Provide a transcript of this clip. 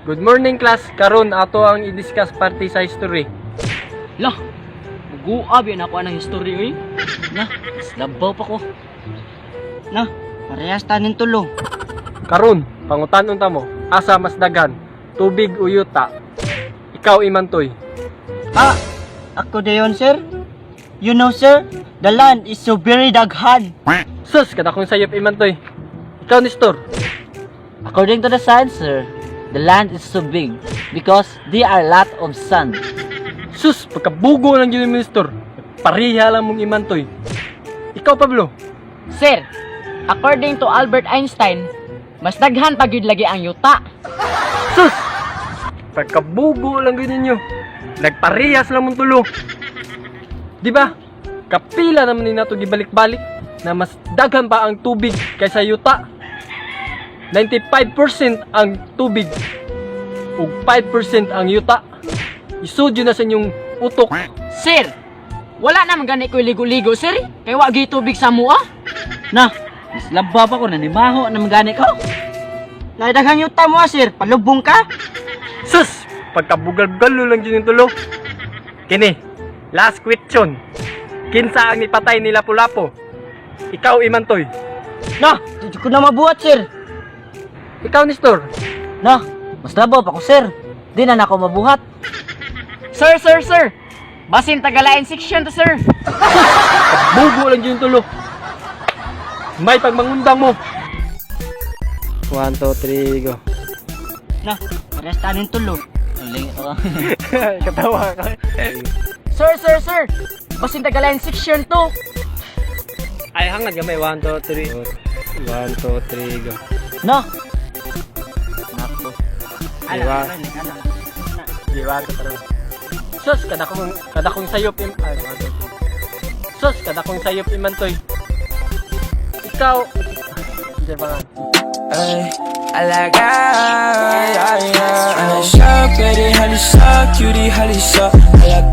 Good morning, class. Karon ato ang i-discuss parte sa history. Lah, muguab yan ako ang history oy. Na, labaw pa ko. Na, parehas tanin tulo. Karon, pangutanon ta mo, asa mas daghan, tubig o yuta? Ikaw, Imantoy. Ah, ako dayon, sir. You know, sir, the land is so very daghan. Sus, kada kong sayop, Imantoy. Ikaw, Nestor. According to the science, sir, the land is so big because there are lot of sand. Sus, pagkabugo lang yun, Nestor. Pareha lang mong Imantoy. Ikaw, Pablo. Sir, according to Albert Einstein, mas daghan pa gyud lagi ang yuta. Sus! Pagkabugo lang yun ninyo. Nagparehas lang mong tulo. Di ba? Kapila naman ni nato gibalik-balik na mas daghan pa ang tubig kaysa yuta. 95% ang tubig ug 5% ang yuta. Isud yun na sa inyong utok. Sir, wala naman gani ko'y ligo-ligo, sir. Kay wa gyud tubig sa mua. Na, mas labaw pa ko, nanimaho na magani ko. Nay, daghang yuta mo, ah, sir. Palubong ka. Sus! Pagkabugal-bugal lang yun yung tulo. Kini, last question. Kinsa ang nipatay ni Lapu-Lapu? Ikaw, Imantoy. Na, di ko na mabuhat, sir. Ikaw, Nestor. Na, mas labaw pa ko, sir. Di na nako mabuhat. Sir, sir, sir. Basin tagalain section to, sir. Bugo lang yun tulo. May pagmangundang mo. 1, 2, 3, go. Na, parehas tanin tulo. Ang lingit ko. Katawa ka. Sir, sir, sir. Basin tagalain section to. Ay, hangad gamay. 1, 2, 3. 1, 2, 3, go. Na. Nako. Diba? Diba? Tara. Sus, kada kong sayop im... Ay, 1, 2, 3. Sus, kada kong sayop Imantoy. Ikaw... Hindi ba nga? Ay, I like ah, yeah. Halisa, pwede halisa, cutie halisa. I like